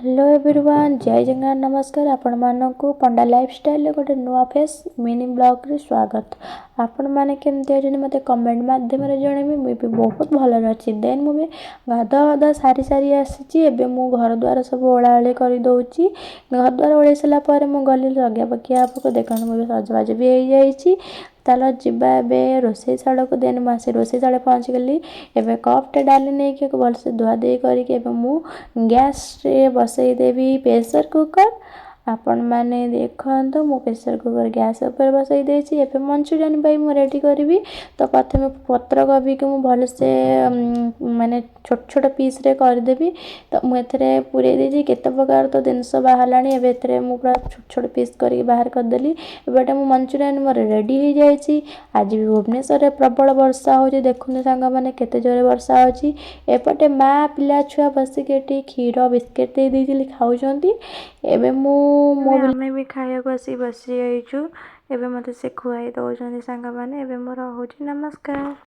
Hello everyone, ଜୟ ଜଗନ୍ନାଥ, ନମସ୍କାର। ଆପଣମାନଙ୍କୁ ପଣ୍ଡା ଲାଇଫଷ୍ଟାଇଲ୍ରେ ଗୋଟେ ନୂଆ ଫେସ୍ ମିନି ବ୍ଲଗ୍ରେ ସ୍ୱାଗତ। ଆପଣମାନେ କେମିତି ଅଛନ୍ତି, ମୋତେ କମେଣ୍ଟ ମାଧ୍ୟମରେ ଜଣାଇବେ। ମୁଁ ବି ବହୁତ ଭଲରେ ଅଛି। ଦେନ୍ ମୁଁ ବି ଗାଧୁଆ ପାଧୁଆ ସାରି ସାରି ଆସିଛି। ଏବେ ମୁଁ ଘର ଦ୍ୱାର ସବୁ ଓଳାଓଳି କରିଦେଉଛି। ଘର ଦ୍ୱାର ଓଳେଇ ସାରିଲା ପରେ ମୁଁ ଗଲି ଲଗିଆ ପକିଆ ପାଖକୁ। ଦେଖନ୍ତୁ, ମୁଁ ବି ସଜବାଜ ବି ହେଇଯାଇଛି। ଚାଲ ଯିବା ଏବେ ରୋଷେଇ ଶାଳକୁ। ଦେନ୍ ମୁଁ ଆସି ରୋଷେଇ ଶାଳେ ପହଞ୍ଚିଗଲି। ଏବେ କପ୍ଟେ ଡାଲି ନେଇକି ଭଲସେ ଧୁଆ ଧୁଇ କରିକି ଏବେ ମୁଁ ଗ୍ୟାସ୍ରେ ବସେଇ ଦେବି ପ୍ରେସର୍ କୁକର୍। ଆପଣମାନେ ଦେଖନ୍ତୁ, ମୁଁ ପ୍ରେସର୍ କୁକର୍ ଗ୍ୟାସ୍ ଉପରେ ବସେଇ ଦେଇଛି। ଏବେ ମଞ୍ଚୁରିଆନ୍ ପାଇଁ ମୁଁ ରେଡ଼ି କରିବି। ତ ପ୍ରଥମେ ପତ୍ରକୋବିକୁ ମୁଁ ଭଲସେ ମାନେ ଛୋଟ ଛୋଟ ପିସ୍ରେ କରିଦେବି। ତ ମୁଁ ଏଥିରେ ପୂରେଇ ଦେଇଛି। କେତେ ପ୍ରକାର ତ ଜିନିଷ ବାହାରିଲାଣି। ଏବେ ଏଥିରେ ମୁଁ ପୁରା ଛୋଟ ଛୋଟ ପିସ୍ କରିକି ବାହାର କରିଦେଲି। ଏବେ ଏଇଟା ମୁଁ ମଞ୍ଚୁରିଆନ୍ ମୋର ରେଡ଼ି ହେଇଯାଇଛି। ଆଜି ବି ଭୁବନେଶ୍ୱରରେ ପ୍ରବଳ ବର୍ଷା ହେଉଛି। ଦେଖନ୍ତୁ ସାଙ୍ଗମାନେ, କେତେ ଜୋରେ ବର୍ଷା ହେଉଛି। ଏପଟେ ମା ପିଲା ଛୁଆ ବସିକି ଏଠି କ୍ଷୀର ବିସ୍କିଟ୍ ଦେଇ ଦେଇଥିଲି, ଖାଉଛନ୍ତି। ଏବେ ମୁଁ ମୋ ଆମେ ବି ଖାଇବାକୁ ଆସିକି ବସିଯାଇଛୁ। ଏବେ ମୋତେ ସେ ଖୁଆଇ ଦେଉଛନ୍ତି ସାଙ୍ଗମାନେ। ଏବେ ମୁଁ ରହୁଛି, ନମସ୍କାର।